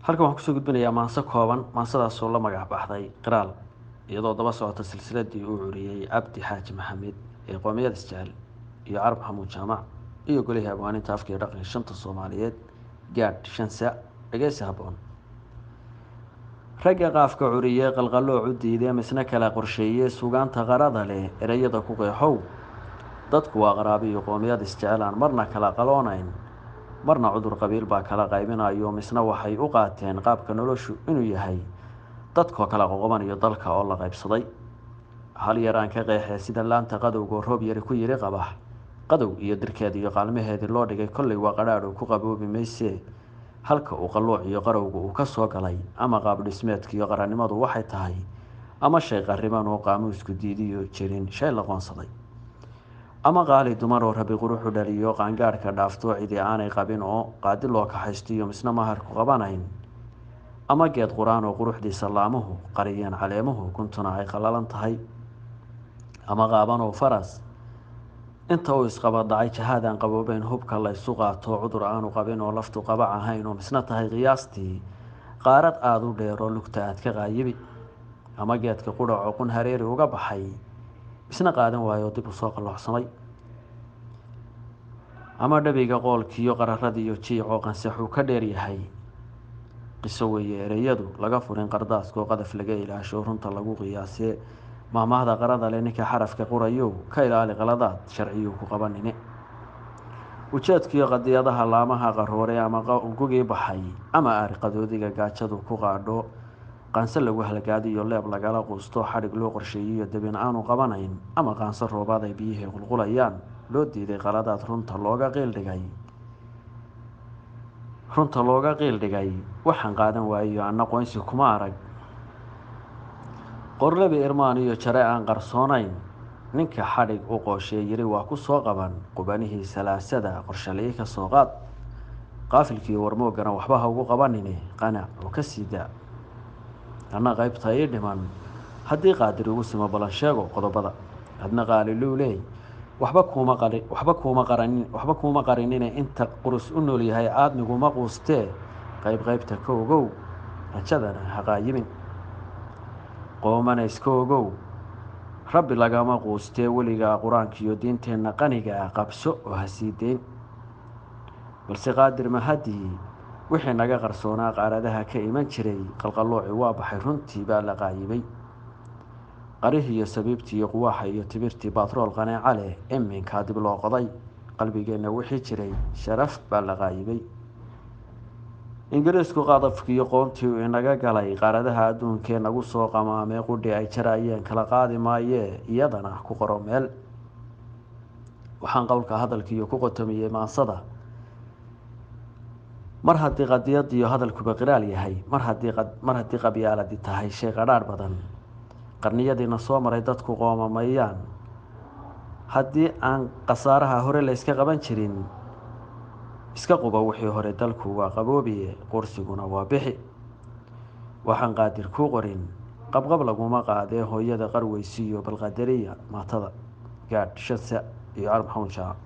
Halkan waxaan kusoo gudbinayaa maanso kooban, maansadaasoo la magac baxday Qiraal, iyadoo daba socota silsiladii uu curiyey Cabdi Xaaji Maxamed ee Qoomiyad Isjecel iyo Carab Maxamuud Jaamac iyo golihii abwaaninta afka iyo dhaqanka shanta Soomaaliyeed. Gaadh 5 saac, dhegeysi habboon. Ragga qaafka curiyey, qalqaloocu diidee, misna kala qorsheeyey sugaanta qarada leh, ereyada ku qeexow, dadku waa qaraabi iyo qoomiyad isjecel aan marna kala qaloonayn, marna cudur qabiil baa kala qaybinayo, misna waxay u qaateen qaabka noloshu inuu yahay dadkoo kala qoqoban iyo dalka oo la qaybsaday. Hal yar aan ka qeexee, sida laanta qadowga oo roob yari ku yiri qabax, qadow iyo dirkeed iyo qaalmaheedii loo dhigay, kolley waa qadhaadh oo ku qaboobi maysee. Halka uu qalluuc iyo qarowga uu ka soo galay, ama qaab dhismeedka iyo qarannimadu waxay tahay, ama shay qarriban oo qaamuusku diidiyo jirin shay la qoonsaday, ama qaali dumar oo rabi quruxu dhaliyo, qaangaadhka dhaafto, cidi aanay qabin oo qaadi loo kaxaystiyo, misna maharku qabanayn, ama geed qur-aan oo quruxdiisa laamuhu qariyeen caleemuhu, kuntuna ay qallalan tahay, ama qaaban oo faras inta uu isqabadhacay jahaadaan qaboobeyn hubka laysu qaato, cudur aanu qabin oo laftu qabac ahayn, oo misna tahay qiyaastii qaarad aada u dheer oo lugta aad ka qaayibi, ama geedka qudhaco qun hareeri uga baxay, misna qaadan waayo dib u soo qalloocsamay, ama dhabiga qoolkiiyo qararadiiyo jiicoo qansaxuu ka dheer yahay. Qiso weeye ereyadu laga furin qardaaskoo qadaf laga ilaasho, runta lagu qiyaasee. Maahmaahda qarada leh ninka xarafka qorayow, ka ilaali qaladaad sharciyuu ku qabanine. Ujeedkiiyo qadiyadaha laamaha qaroore, ama gugii baxay, ama aariqadoodiga gaajadu ku qaadho, qaanse lagu halgaadiyo, leeb lagala quusto, xadhig loo qorsheeyiyo, debin aanu qabanayn, ama qaanso roobaad ay biyihii qulqulayaan loo diiday, qaladaad runta looga qiil dhigay, runta looga qiil dhigay. Waxaan qaadan waayo anna qoynsi kuma arag qorlebi irmaan iyo jare aan qarsoonayn. Ninka xadhig u qooshee yiri waa ku soo qaban qubanihii salaasada, qorshalii ka soo qaad, qaafilkiiyo warmoogana waxba ha ugu qabanine, qanac oo ka sii daa. Anna qaybta ii dhiman haddii Qaadir ugu simo balan sheego qodobada. Adna qaaliluuley, waxba kuuma qari, waxba kuuma qaranin, waxba kuuma qarinine. Inta qurus u nool yahay aadmiguma quustee, qayb qaybta ka ogow, rajadana ha qaayibin, qoomana iska ogow. Rabbi lagama quustee, weligaa qur-aanka iyo diinteenna qaniga ah qabso oo ha sii deyn. Balse Qaadir mahadii, wixii naga qarsoonaa qaaradaha ka iman jiray, qalqallooci waa baxay, runtii baa la qaayibay. Qarihii iyo sabiibtii iyo quwaaxa iyo tibirtii baatrool qaneeca leh iminkaa dib loo qoday. Qalbigeenna wixii jiray sharaf baa la qaayibay. Ingiriisku qadafkiiyo qoontii uu inaga galay, qaaradaha adduunkee nagu soo qamaamee, qudhi ay jaraayeen kala qaadi maayee, iyadana ku qoro meel. Waxaan qowlka hadalkiiyo ku qotomiyey maansada, mar haddii qadiyadiyo hadalkuba qiraal yahay, mar haddii qabyaaladi tahay shay qadhaadh badan, qarniyadiina soo maray dadku qoomamayaan, haddii aan khasaaraha hore layska qaban jirin, iska quba wixii hore, dalku waa qaboobiye, qursiguna waa bixi. Waxaan Qaadir kuu qorin qabqab laguma qaadee, hooyada qarweysiiyo balqadariya maatada. Gaadh 5 sac iyo Carab Maxamuud Jaac.